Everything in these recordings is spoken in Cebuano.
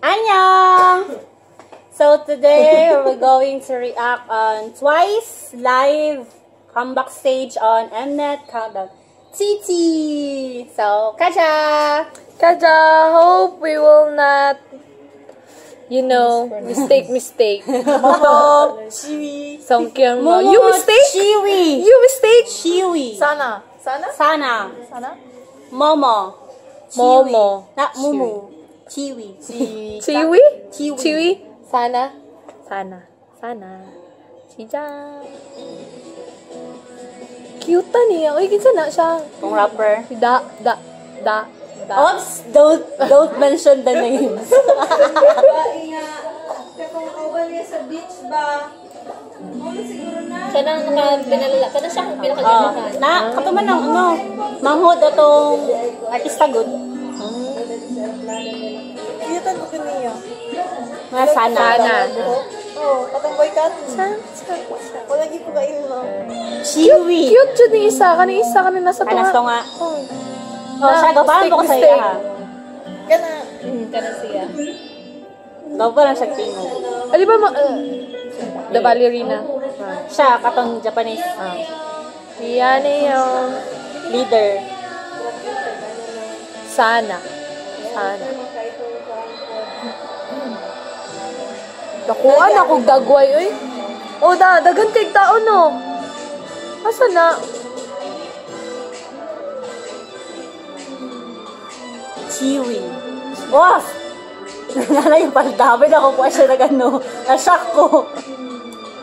Annyeong! So today we're going to react on Twice live comeback stage on Mnet Countdown TT. So, Kaja! Kaja, hope we will not mistake, mistake. Momo! Chiwi! Songkyung mo. Momo! You mistake? Chiwi! You mistake? Chiwi! Sana. Sana? Sana! Sana? Momo! Chiwi. Momo. Na, Mumu. Chiwi. Chiwi? Chiwi. Chiwi? Sana? Sana. Sana. Sija. Cute niya. Uy, kinsa na siya? Kung rapper. Da, da, da, da. Oops! Don't mention the names. Bae nga. Kaya kung kauban niya sa beach ba? Ano siguro na? Siya nang naka, kana siya ang Oh, pinakaganahan. na, katuman ng ano, manghod atong artista good. Cute ko niya. Nga sana. Sana. Oh, katong boy cut. Sa, sa, sa. Wala gyud ko kayo no. Chiwi. Cute jud ni isa. Kani isa, kani nasa Kanas tunga. to nga. Oh, siya, gabahan ko sa Mistake, iya ha. Kana Kana siya. Gawa lang siya tingog. Ah, di ba the ballerina? Siya, katong Japanese Ah. Yan yung leader. Sana. Sana. Dakuan ako dagway, oy. Oh, da, dagan kay tao, no. Asa na? Chiwi. Wow! Nana yung palda. Pwede ako po siya nag ano. Na-shock ko.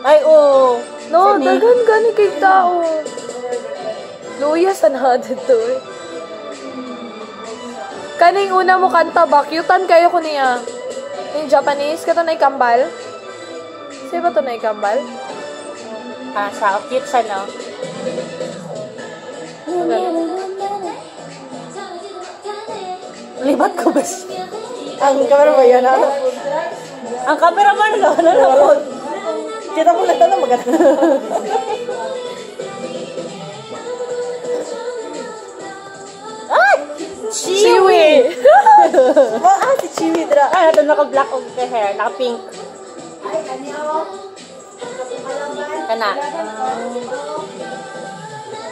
Ay, oh. No, Saan eh? dagan gani kay tao. Luya sa na dito, eh. Kaning una mo kanta ba? Cutean kayo ko niya. Yung Japanese, kato na ikambal. Sino ba to na ikambal? Ah, siya. Oh, cute siya, no? Libat ko ba siya? Ang camera ba yan? Ano? Ang cameraman no, ano na po? Kita mo lang tanong maganda. Ay! Chiwi! Ah, si Chiwi dra. Ay, ito naka-black og the hair, naka-pink. Kana.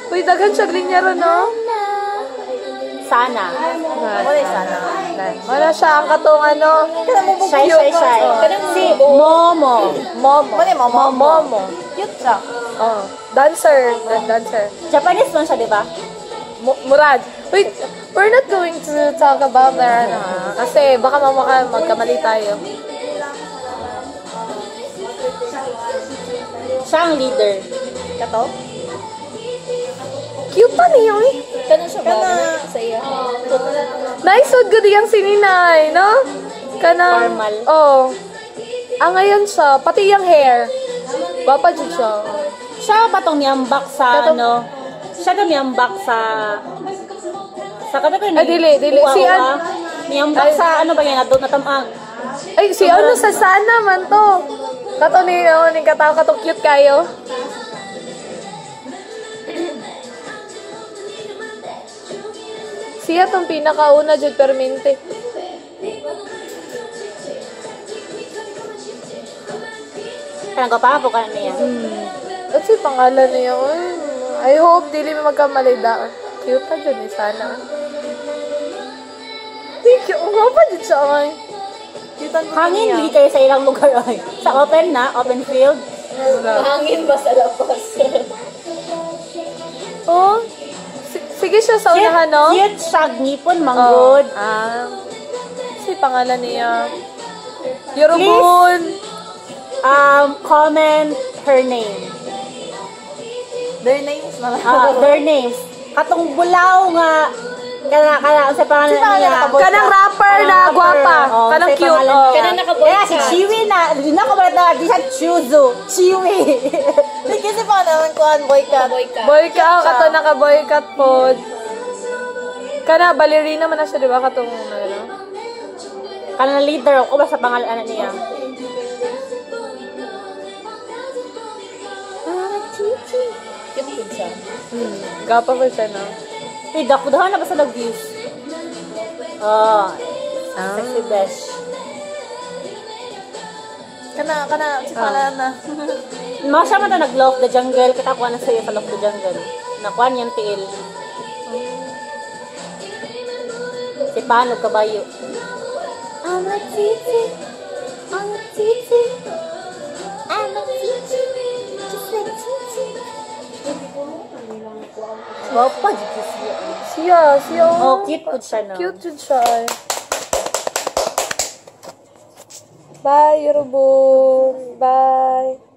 Uy, daghan siya linya ron, no? Sana. Wala sana. Wala siya ang katong ano. Kana mo Shy, shy, shy. Si Momo. Momo. Mali, Momo. Momo. Cute siya. Oh, dancer. Dancer. Japanese man siya, di ba? Murad. Wait, we're not going to talk about that, ano, ah. Kasi baka mamaka magkamali tayo. Siya ang leader. Kato? Cute pa niya, eh. Kana siya ba? Sa iya. Nice so good yung sininay, no? Kanang, Formal. Oh. Ang ngayon siya, pati yung hair. Gwapa jud siya. Siya ba tong niyambak sa ano? Siya tong niyambak sa kada ko Ay, dili, dili. Si Niyambak Ay. sa ano ba yan? Natamang. Ay, si ano sa sana man to. Kato ni, oh, ni katao, kato cute kayo. Siya tong pinakauna jud permente. Kanang pa po ka niya. At si pangalan niya. Uy, I hope dili mi magkamali da. Cute pa jud ni sana. Thank you. Ang pa jud siya ay. Cute ang Hangin lagi kayo sa ilang lugar ay. Sa open na, open field. Hangin ba sa labas? Oh. Sige siya sa unahan, no? Cute siya, ngipon, manggod. Oh. Ah. Si pangalan niya. Yorobun. Comment her name. Their names na lang. Ah, their names. Katong bulaw nga kana kana sa pangalan Si pangalan niya. nakaboy Kanang rapper na gwapa. Oh, Kanang sa cute. pangalan Oh. niya. Kanang nakaboy Kaya si ka. Chiwi na, di na ko ba na, di siya Chuzo. Chiwi. Di kasi pa naman kuan boy cut. Boy ka. Boy ka, oh, kato naka boy cut pod. Kana ballerina man na siya, di ba? Katong ano. Kanang leader ko ba sa pangalan niya? Cute pud siya. Gapa po siya, no? Hey, dakudahan na ba sa nag-views? Oh, Ah. sexy besh. Kana, kana, si pangalan na. Mao siya man to nag-Love the Jungle. Kita ko na siya sa Love the Jungle. Nakuha niyang tiil. Si Paano kabayo. I'm a titi. I'm a titi. I'm a titi. Just like titi. Wow pa, jud siya. Siya, siya. Oh, cute pud siya, no? Cute jud siya, ay. Bye, Yorobun. Bye.